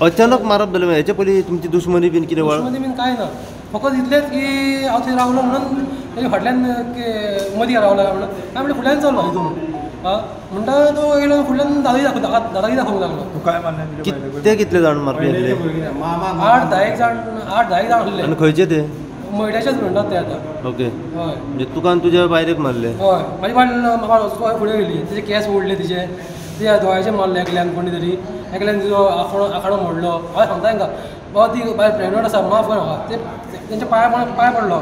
अचानक मारप जालें. हेच्या पयलीं तुमची दुश्मनी बीन कितें? दुश्मनी बीन कांय ना, फकत इतलेंच की हांव थंय रावलो म्हणून तेजे फाटल्यान मदीं रावला म्हणून हांवें म्हणलें फुडल्यान चल्लो हितून म्हणटा तो येयलो फुडल्यान दादागी दादागी दाखोवंक लागलो. ते कितले जाण मारपी आसले? 8-10 जाण, 8-10 जाण आसले. आनी खंयचे ते? मयड्याचेच म्हणटात ते आतां. ओके. हय, म्हणजे तुका आनी तुज्या बायलेक मारले? हय, म्हाजी बायल म्हाका फुडें येयली, तिचे केंस ओडले, तिचे तिच्या दोळ्याचे मारले एकल्यान, कोणी तरी एकल्यान तिचो आखाडो मोडलो. हांव सांगता तांकां बाबा ती बायल प्रेग्नंट आसा, माफ कर म्हाका. ते तेंच्या पांय पांय पडलो,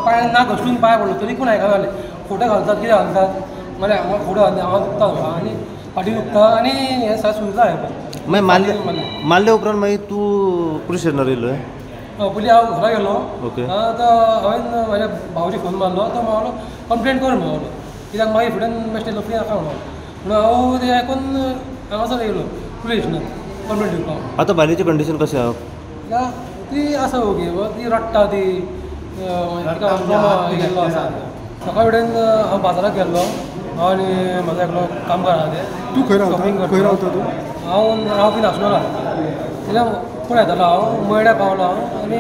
पांय ना घसटून पांय पडलो, तरी कोण आयकना जालें. फोटो घालतात कितें घालतात, मागीर हांगा फोटो घालता, हांगा दुखता आनी फाटी दुखता आनी हें सगळें सुजलां हें. मागीर मारले उपरांत मागीर तूं पुलीस स्टेशनार येयलो? पयलीं हांव घरा गेलो. ओके. तो हांवें म्हाज्या भावाचेर फोन मारलो, तो म्हणलो कंप्लेन कर म्हणलो, कित्याक मागीर फुड्यान बेश्टें लफडी नाका म्हणलो. म्हणून हांव तें आयकून हांगासर येयलो पुलीस स्टेशनार कंप्लेन दिवपाक. आतां बायलेची कंडिशन कशें आसा? ती आसा ओके, ती रडटा, ती तिका गेल्लो आसा. सकाळ कडेन हांव बाजाराक गेल्लो, हांव आनी म्हाजो एकलो कामगार आसा ते. तूं खंय रावता? खंय रावता तूं? हांव रावपी नासलोना, जाल्यार पळयतालो हांव मयड्या पावलो हांव आनी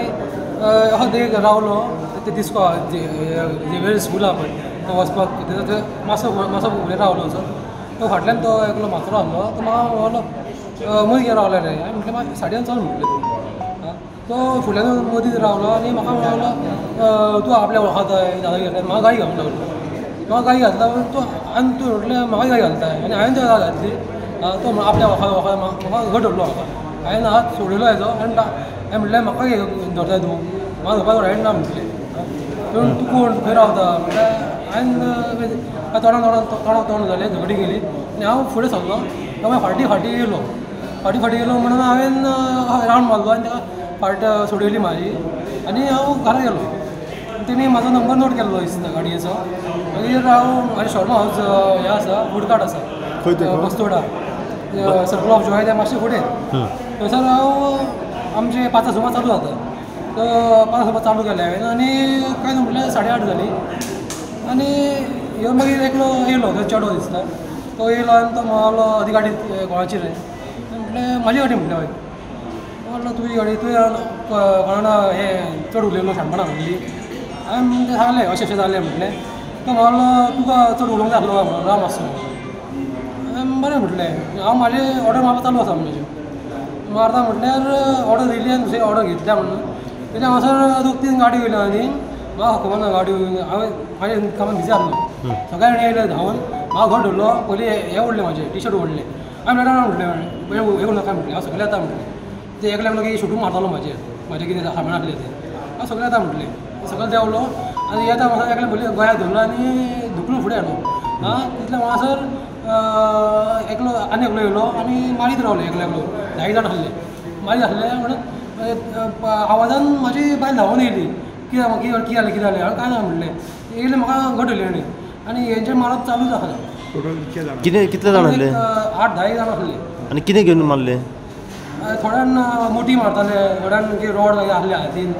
असो देग रावलो. ते दिसको झेवियर स्कूल आहा पळय तो वचपाक थंय मातसो मातसो फुडें रावलो असो. तो फाटल्यान तो एकलो म्हातारो आहलो, तो म्हाका म्हणलो मदीं रावलो रे. हांवें म्हटलें मागीर सायडीन चल म्हटलें तूं. तो फुडल्यान मदीं रावलो आनी म्हाका म्हणलो तूं आपल्या वळखता दादागिरी घातला, म्हाका गाळी घालूंक लागलो. म्हाका गाळी घातला तो आनी तूं म्हटलें म्हाका गाळी घालता आनी हांवें तो गाळी घातली. तो आपल्या वळखता वळखता म्हाका घट धरलो म्हाका. हांवें हात सोडयलो हेजो आनी हांवें म्हटलें म्हाका धरता तूं, म्हाका धरपाक रायट ना म्हटलें. पूण तूं कोण, खंय रावता म्हटल्यार हांवें तोंडान तोंडान तोंडाक तोंड जालें, झगडी केली आनी हांव फुडें सरलो. तो मागीर फाटीं फाटीं येयलो, फाटीं फाटीं येयलो म्हणून हांवें रावंड मारलो आनी ताका फाट सोडयली म्हाजी आनी हांव घरा गेलो. तेणी म्हाजो नंबर नोट केल्लो दिसता गाडयेचो. मागीर हांव म्हाजें शॉर्मा हावज हें आसा, फूड कार्ट आसा बस्तोडा सर्कल ऑफ जॉय, त्या मातशें फुडें थंयसर हांव आमचें 5 सुमार चालू जाता. तो 5 सुमार चालू केलें हांवें आनी कांय न्हू म्हटल्यार 8:30 जालीं आनी ह्यो मागीर एकलो येयलो, तो चेडो दिसता, तो येयलो आनी तो म्हणलो ती गाडी कोणाची रे? म्हटलें म्हाजी गाडी म्हटलें. हांवें म्हणलो तुजी गाडी, तुवें कोणा हें चड उलयलो शाणपणां म्हणली. हांवें सांगलें अशें अशें जालें म्हटलें. तो म्हणलो तुका चड उलोवंक जाय आसलो काय म्हणून राव मातसो. हांवें बरें म्हटलें, हांव म्हाजें ऑर्डर मारपाक चालू आसा म्हजें. मारता म्हटल्यार ऑर्डर दिली आनी दुसरी ऑर्डर घेतल्या म्हणून तेच्या हांगासर 2-3 गाडयो येयल्यो आनी म्हाका खबर ना गाडयो. हांवें म्हाजें कामान बिजी आसलो, सगळे जाण येयले धांवन म्हाका घट धरलो. पयलीं हें ओडलें म्हाजें टी शर्ट ओडलें. हांवें म्हटलें म्हटलें हें नाका म्हटलें, हांव सगळें येता म्हटलें. ते एकल्याक लागीं शूटूंक मारतालो म्हाजेर, म्हाजें कितें सामान आसलें तें. हांव सगळें येता म्हटलें, सगळें देंवलो आनी येता म्हाका एकल्यान पयलीं गोंयाक धरलो आनी धुकलून फुडें हाडलो. आं तितले हांगासर एकलो आनी एकलो येयलो आनी मारीत रावले. एकलो एकलो 10 जाण आसले, मारीत आसले म्हणून आवाजान म्हाजी बायल धांवून येयली. कितें कितें जालें कितें जालें? हांवें कांय ना म्हणलें. येयलें म्हाका घट धरलें आनी हेंचें मारप चालूच आसलें. कितें कितले जाण आसले? 8-10 जाण आसले. आनी कितें घेवन मारले? थोड्यान मोटी मारताले, थोड्यान कितें रॉड आसले हातीन,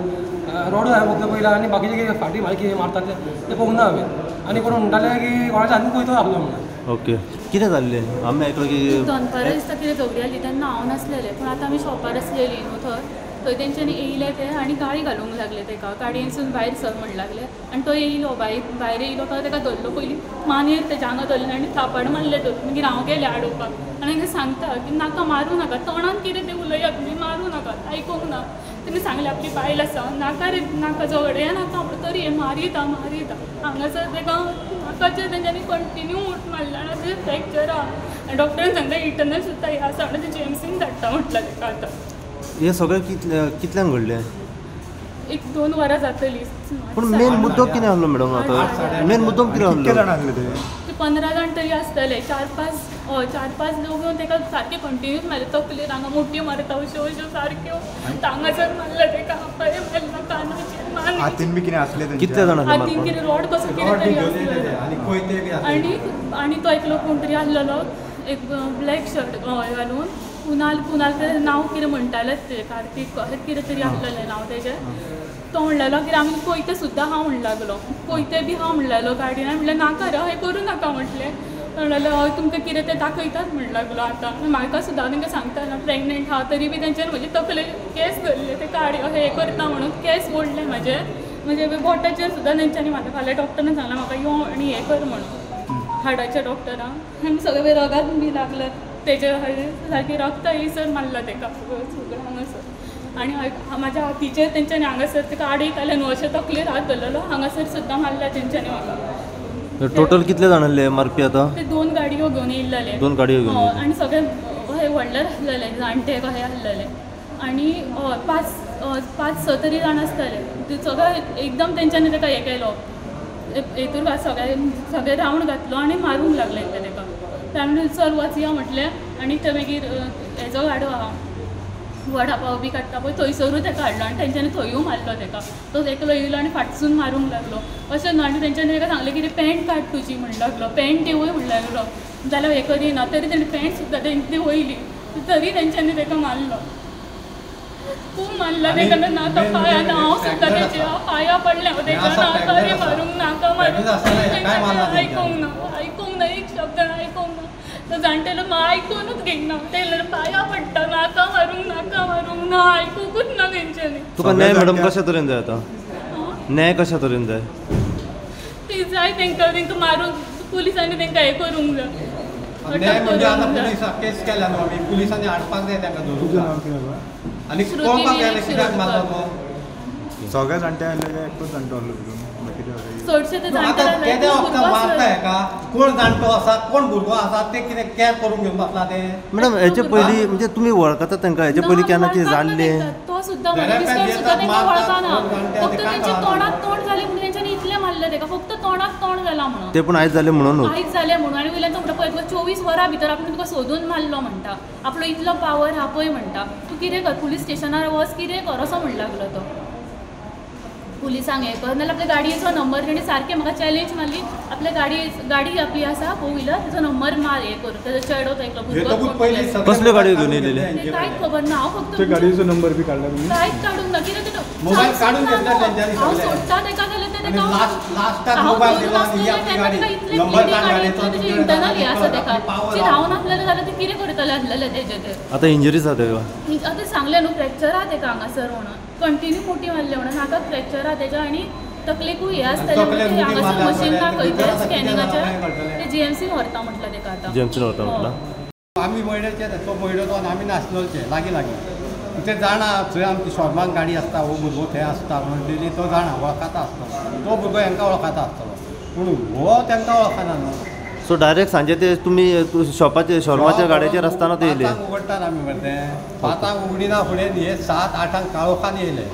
रॉड हांवें फक्त पयला आनी बाकीचे कितें फाटीं म्हाका कितें मारताले तें पळोवंक ना हांवें. आनी कोण म्हणटाले की कोणाच्या हातीन कोयतो आसलो म्हणून. ओके, कितें जाल्लें? आमी आयकलां की दनपारां दिसता कितें झगडी जाली तेन्ना हांव नासलेलें, पूण आतां आमी शॉपार आसलेलीं न्हू थंय, थंय तेंच्यांनी येयले ते आनी गाळी घालूंक लागले तेका, गाडयेनसून भायर सर म्हण लागले आनी तो येयलो भायर येयलो तो तेका धरलो पयलीं मानेर तेज्या हांगा धरलें आनी थापड मारलें धरून. मागीर हांव गेलें आडोवपाक आनी तांकां सांगता की नाका मारूं नाका, तोंडान कितें तें उलयात तुमी, मारूं नाका, आयकूंक ना. तेणी सांगलें आपली बायल आसा, नाका रे नाका झगडया नाका, तरी हें मारीता मारीता हांगासर तेका नाकाचेर तेंच्यांनी कंटिन्यू मूठ मारला आनी आतां फ्रॅक्चर आहा आनी डॉक्टरान सांगता इंटरनल सुद्दां हें आसा म्हणून जीएमसीन धाडटा म्हटलां तेका. आतां हें सगळें कितल्यांक घडलें? 1-2 वरां जातलीं. पूण मेन मुद्दो कितें आसलो मॅडम? आतां मेन मुद्दो कितें आसलो? ते 15 जाण तरी आसतले, 4-5 लोक येवन तेका सारके कंटिन्यूस मारले, तकलेर हांगा मुठ्यो मारता अश्यो अश्यो सारक्यो, हांगासर मारला तेका, बरें मारला कानाचेर, हातीन बी कितें आसलें? कितले जाण आसले? हातीन कितें रॉड कसो कितें तरी आसलें. आनी तो एकलो कोण तरी आसलेलो एक ब्लॅक शर्ट घालून, कुणाल कुणाल तें नांव कितें म्हणटालेच ते, कार्तीक अशें कितें तरी आसलेलें नांव तेजें. तो म्हणलेलो की आमी कोयते सुद्दां आहा म्हण लागलो, कोयते बी आहा म्हणलेलो गाडयेन. म्हणलें नाका रे, हें करूं नाका म्हटलें. म्हणल्यार हय तुमकां कितें तें दाखयतात म्हण लागलो. आतां म्हाका सुद्दां तांकां सांगता ना प्रेग्नंट आहा तरी बी तेंच्यानी म्हजे तकले केंस धरले ते काड हें करता म्हणून केंस ओडले म्हजे म्हजे बोटाचेर सुद्दां तेंच्यांनी म्हाका फाल्यां डॉक्टरान सांगलां म्हाका यो आनी हें कर म्हणून हाडाच्या डॉक्टरान. आनी सगळे रगात बी लागले तेजे सारकें रक्त येयसर मारला तेका सगळें हांगासर. आनी म्हाज्या हातीचेर तेंच्यांनी हांगासर तेका आडयत आयलें न्हू अशें तकलेर हात धरलेलो हांगासर सुद्दां मारला तेंच्यांनी म्हाका. टोटल कितले जाण आसले मारपी आतां? ते 2 गाडयो घेवन येयल्ले. 2 गाडयो घेवन? हय, आनी सगळे हे व्हडले आसलेले जाणटे कशे आसलेले आनी हय 5-6 तरी जाण आसतले. ते सगळे एकदम तेंच्यांनी तेका हें केलो हेतूर सगळे सगळे रावंड घातलो आनी मारूंक लागले ते तेका. ताणें चल वचया म्हटलें आनी ते मागीर हेजो गाडो आहा वडा पाव बी काडटा पळय थंयसरूय तेका हाडलो आनी तेंच्यांनी थंयूय मारलो तेका. तो एकलो येयलो आनी फाटसून मारूंक लागलो अशें न्हू. आनी तेंच्यांनी तेका सांगलें कितें पॅन्ट काड तुजी म्हण लागलो, पॅन्ट देंवय म्हण लागलो, जाल्यार हें करिना तरी तेणें पॅन्ट सुद्दां तेणी वयली तरी तेंच्यांनी तेका मारलो. खूब मारला तेका ना तो पांया ना हांव सुद्दां तेजे पांया पडलें हांव तेज्या नाका रे मारूंक नाका मारूंक तेंच्यांनी आयकूंक ना, आयकूंक ना एक शब्द आयकूंक ना. तो जाणटेलो आयकुनूच घेयना ते पांया पडटा नाका मारूंक नाका मारूंक ना आयकुकूच ना तेंच्यांनी. तुका न्याय मॅडम कशा तरेन जाय आतां? न्याय कशा तरेन जाय? ती जाय तेंकां, तेंकां मारूंक पुलिसांनी तेंकां हें करूंक जाय. न्याय म्हणजे आतां पुलिसां केस केल्या न्हू आमी, पुलिसांनी हाडपाक जाय तेंकां धरून आनी कळपाक जाय कित्याक मारलो तो. सगळे जाणटे आसले काय एकटोच जाणटो आसलो भितून? चडशे ते जाणटे केद्या वखदां मारता हेका, कोण जाणटो आसा कोण भुरगो आसा ते कितें कॅर करून घेवन बसला ते. मॅडम हेचे पयलीं म्हणजे तुमी वळखता तेंकां? हेचे पयलीं केन्ना कितें जाल्लें? तो सुद्दां सुद्दां तेंकां वळखना, फक्त तेंच्या तोंडाक तोंड जालें म्हणून तेंच्यांनी इतलें मारलें तेका, फक्त तोंडाक तोंड जालां म्हणून. ते पूण आयज जालें म्हणून? आयज जालें म्हणून. आनी वयल्यान तो म्हणटा पळय तुका 24 वरां भितर आपणे तुका सोदून मारलो म्हणटा, आपलो इतलो पावर आहा पळय म्हणटा, तूं कितें कर पुलीस स्टेशनार वच कितें कर असो म्हण लागलो तो. पुलिसांक हें कर नाल्यार आपल्या गाडयेचो नंबर तेणी सारकें म्हाका चॅलेंज मारली, आपल्या गाडी आपली आसा 4 व्हिलर तेजो नंबर मार हें कर, तेजो चेडो तो एकलो भुरगो. कसल्यो गाडयो घेवन येयलेले? ते कांयच खबर ना. हांव फक्त गाडयेचो नंबर बी काडला तुमी? कांयच काडूंक ना, कितें हांव सोडटा तेका जाल्यार तें तेका हांव धरून आसलेलें तेन्ना तेका इतलें गाडयेंतलें तेजें इंटरनल हें आसा तेका धांवन आसलेलें जाल्यार तें कितें करतलें आसलेलें तेजें तें. आतां इंजरीज आसा तेका? आतां सांगलें न्हू फ्रॅक्चर आहा तेका हांगासर म्हणून, कंटिन्यू मोठी मारले म्हणून नाकाक फ्रॅक्चर आहा तेज्या आनी तकलेकूय हें आसतलें म्हणून हांगासर मशीन ना खंय तें स्कॅनिंगाचें तें जीएमसीन व्हरता म्हटलें तेका आतां. जीएमसीन व्हरता म्हटलां? आमी मयड्याचे तो मयडो आनी आमी नासलोचे लागीं लागीं ते जाणा थंय आमची शॉर्माक गाडी आसता हो भुरगो थंय आसता म्हणून डेली तो जाणा वळखाता आसतलो तो भुरगो हेंकां वळखाता आसतलो पूण हो तेंकां वळखना न्हू. सो डायरेक्ट सांजे ते तुमी शॉपाचे शॉर्माच्या गाडयेचेर आसतना ते येयले? 5 उगडटात आमी मरे, 5 उगडिना फुडें हे 7-8 काळोखान येयले,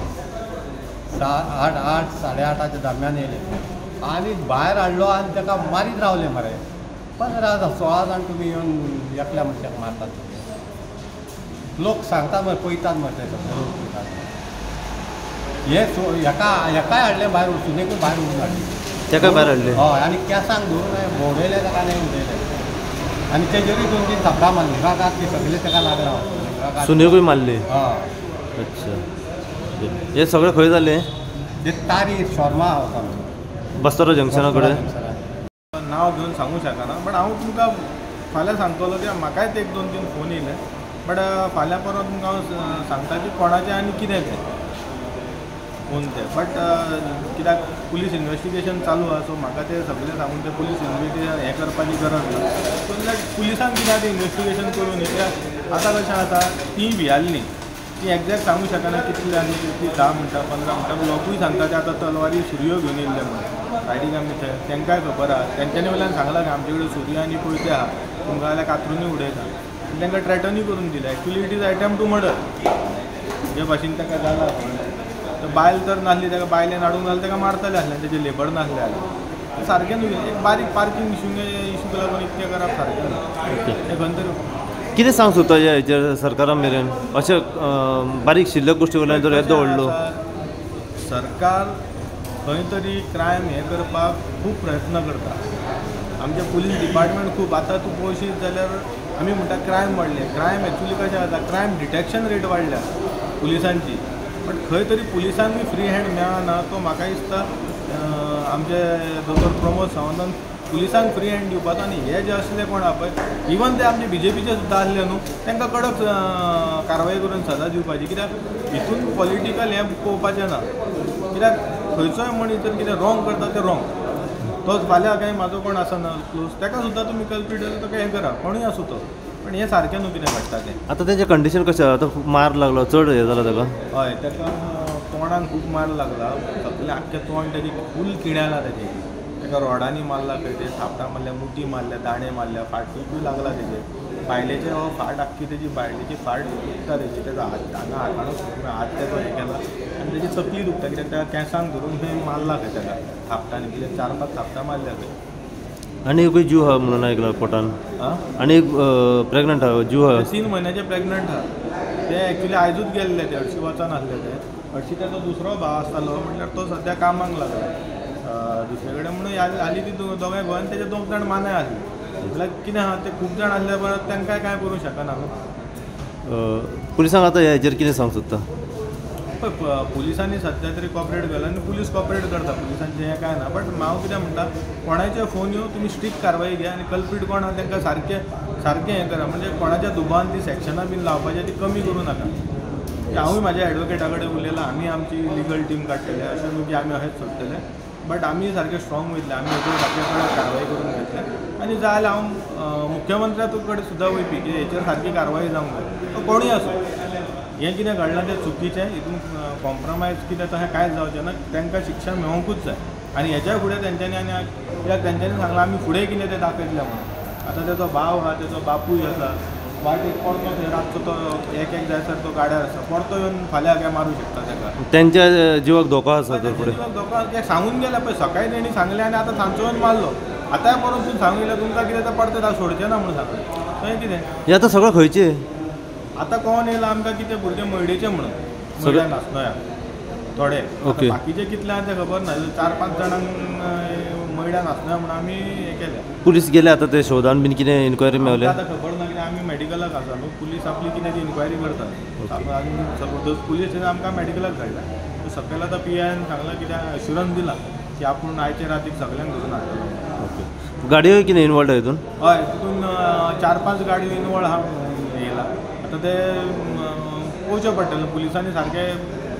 7, 8, 8:30 दरम्यान येयले आनी भायर हाडलो आनी तेका मारीत रावले मरे. 15-16 जाण तुमी येवन एकल्या मनशाक मारतात. लोक सांगतात मरे पळयतात मरे ते सगळे लोक पळयतात. हे हेका हेकाय हाडलें भायर, सुनेकूय भायर उडून हाडली. तेका भायर हाडलें? हय, आनी केंसांक धरून भोंवडयलें तेका आनी उडयलें आनी तेजेरूय 2-3 थापडां मारलीं, रागात बी सगळें तेका लागलां. सुनेकूय मारली? हय. अच्छा, हे सगळें खंय जालें? ते तारी शॉर्मा हावस आमचो बस्तोरा जंक्शना कडेन. नांव घेवन सांगूंक शकना बट हांव तुमकां फाल्यां सांगतलो की म्हाकाय ते 1-2-3 फोन येयले बट फाल्यां परत तुमकां हांव सांगता की कोणाचें आनी कितें तें कोण ते बट कित्याक पुलीस इन्वेस्टिगेशन चालू आसा सो म्हाका ते सगळें सांगून ते पुलीस इन्वेस्टिगेशन हें करपाची गरज ना. सो जाल्यार पुलिसान कितें आतां इन्वेस्टिगेशन करून कित्याक आतां कशें आसा ती भियाल्ली ती एग्जॅक्ट सांगूंक शकना कितली आनी कितली 10 म्हणटा 15 म्हणटा लोकूय सांगता ते आतां तलवारी सुरयो घेवन येयल्ले म्हणून सायडीक आमी थंय तांकांय खबर आसा तेंच्यांनी वयल्यान सांगलां की आमचे कडेन सुरयो आनी कोयते आहा तुमकां जाल्यार कातरुनूय उडयता आनी तांकां थ्रेटनूय करून दिलें. Actually it is attempt to murder जे भाशेन ताका जाला. तर बायल तर नासली ताका बायलेन हाडूंक जाल्यार ताका मारतले आसले तेजे लेबर नासले जाल्यार सारकें न्हू. एक बारीक पार्कींग इशूक लागून इतकें करप सारकें न्हू. तें खंय तरी कितें सांग सोदता ह्या हेचेर सरकारा मेरेन अशें बारीक शिल्लक गोश्टी वयल्यान जर येदो व्हडलो सरकार खंय तरी क्रायम हें करपाक खूब प्रयत्न करता. आमचें पुलीस डिपार्टमेंट खूब आतां तूं पळोवशीत जाल्यार आमी म्हणटा क्रायम वाडले. क्रायम एक्चुली कशें जाता क्रायम डिटेक्शन रेट वाडल्या पुलिसांची बट खंय तरी पुलिसांकूय फ्री हँड मेळना. तो म्हाका दिसता आमचे दोतोर प्रमोद सावंतान पुलिसांक फ्री हँड दिवपाचो आनी हे जे असले कोण आहा पळय इवन ते आमचे बीजेपीचे सुद्दां आसले न्हू तांकां कडक कारवाय करून सजा दिवपाची. कित्याक हितून पॉलिटिकल हें पळोवपाचें ना. कित्याक खंयचोय मनीस जर कितें रॉंग करता तें रॉंग, तो फाल्यां कांय म्हाजो कोण आसना क्लोज ताका सुद्दां तुमी कल्प्रीट जाल्यार तो हें करा, कोणूय आसूं तो. पण हें सारकें न्हू कितें घडटा तें. आतां तेजें कंडिशन कशें आतां मार लागलो चड हें जाला ताका? हय, ताका तोंडान खूब मार लागला, सगळें आख्खें तोंड तेजें फूल किण्याला तेजें. ताका रोडांनी मारला खंय ते, थापटां मारल्या, मुठी मारल्या, दाणे मारल्या, फाटीकूय लागला तेजे. बायलेचे हो फाट आख्खी तेजी बायलेची फाट दुखता तेजी, तेजो हात हांगा हातानूच हात तेजो हें केला आनी तेजी तकली दुखता कित्याक त्या केंसांक धरून खंय मारला खंय ताका थापटांनी, कित्याक 4-5 थापटां मारल्या खंय. आनी एकूय जीव आहा म्हणून आयकलां पोटान, आनी एक प्रेग्नंट आहा, जीव आहा, 3 म्हयन्याचे प्रेग्नंट आहा. ते एक्चुली आयजूच गेल्ले ते, हरशीं वचन आसले ते. हरशीं तेजो दुसरो भाव आसतालो म्हटल्यार तो सद्या कामाक लागला दुसरे कडेन, म्हणून हालीं ती दोगांय गोंयान तेजे 2 जाण मानाय आसले. म्हटल्यार कितें आहा ते खूब जाण आसले परत तांकां कांय करूंक शकना न्हू. पुलिसांक आतां हेजेर कितें सांगूंक सोदता? पळय पुलिसांनी सद्या तरी कॉपरेट केला आनी पुलीस कॉपरेट करता, पुलिसांचें हें कांय ना. बट हांव कितें म्हणटा, कोणाचे फोन येवं तुमी स्ट्रिक्ट कारवाय घे आनी कल्प्रीट कोण आहा तांकां सारकें सारकें हें करा. म्हणजे कोणाच्या दुबावान ती सेक्शनां बीन लावपाचें ती कमी करूं नाका. हांवूय म्हाज्या एडवोकेटा कडेन उलयलां, आमी आमची लिगल टीम काडटले, अशें न्हू की आमी अशेंच सोडटले, बट आमी सारके स्ट्रॉंग वयतले, आमी हेचेर सारके कडक कारवाय करून घेतले. आनी जाय जाल्यार हांव मुख्यमंत्र्या कडेन सुद्दां वयपी की हेचेर सारकी कारवाय जावंक जाय. तो कोणूय आसूं, हें कितें घडलां तें चुकीचें, हितून कॉम्प्रोमायज कितें तशें कांयच जावचें ना, तांकां शिक्षा मेळोंकूच जाय. आनी हेच्या फुडें तेंच्यांनी आनी कित्याक तेंच्यांनी सांगलां आमी फुडें कितें तें दाखयतलें म्हणून. आतां तेजो भाव आहा, तेजो बापूय आसा, वाटेक परतो थंय रातचो तो एक एक जायसर तो गाड्यार आसा, परतो येवन फाल्यां काय मारूं शकता ताका. तेंच्या जिवाक धोको आसा तर फुडें? जिवाक धोको आसा सांगून गेले पळय, सकाळीं तेणी सांगलें आनी आतां सांजचो येवन मारलो. आतांय परत तूं सांगून गेल्यार तुमकां कितें तें परतें सोडचें ना म्हणून सांगलें. थंय कितें हें आतां सगळें खंयचें आतां कोण येयला आमकां कितें भुरगे मयडेचे म्हणून सगळे नासनोया थोडे, बाकीचे कितले आहा तें खबर ना. 4-5 जाणांक मयड्या नासनोया म्हणून आमी हें केलें. पुलीस गेले आतां ते शोधान बीन कितें इन्क्वायरी मेवले? आतां खबर ना कित्याक आमी मेडिकलाक आसा न्हू, पुलीस आपली कितें ती इन्क्वायरी करतात. आनी पुलीस आमकां मेडिकलाक धाडला. सकयल आतां पी आयन सांगलां कित्याक एश्युरन्स दिला की आपूण आयचे रातीक सगल्यांक धरून हाडटलो. ओके, गाडयो कितें इनवॉल्ड आहा हितून? हय, तितून 4-5 गाडयो इनवॉल्ड आहा येयला. आतां ते पळोवचें पडटलें, पुलिसांनी सारकें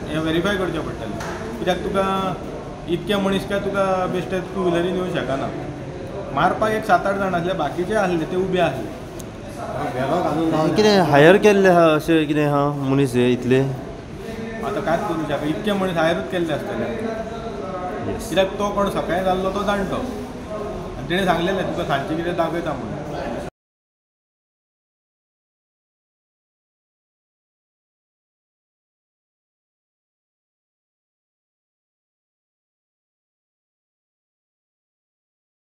हें वेरीफाय करचें पडटलें. कित्याक तुका इतके मनीस काय तुका बेश्टे टू व्हिलरीन येवंक शकना. मारपाक एक 7-8 जाण आसले, बाकीचे आसले ते उबे आसले. कितें हायर केल्ले आहा अशें कितें आहा मनीस हे इतले? आतां कांयच करूं शकना, इतके मनीस हायरूच केल्ले आसतले. कित्याक तो कोण सकाळीं जाल्लो तो जाणटो आनी तेणें सांगलेलें तुका सांजचें कितें दाखयता म्हणून.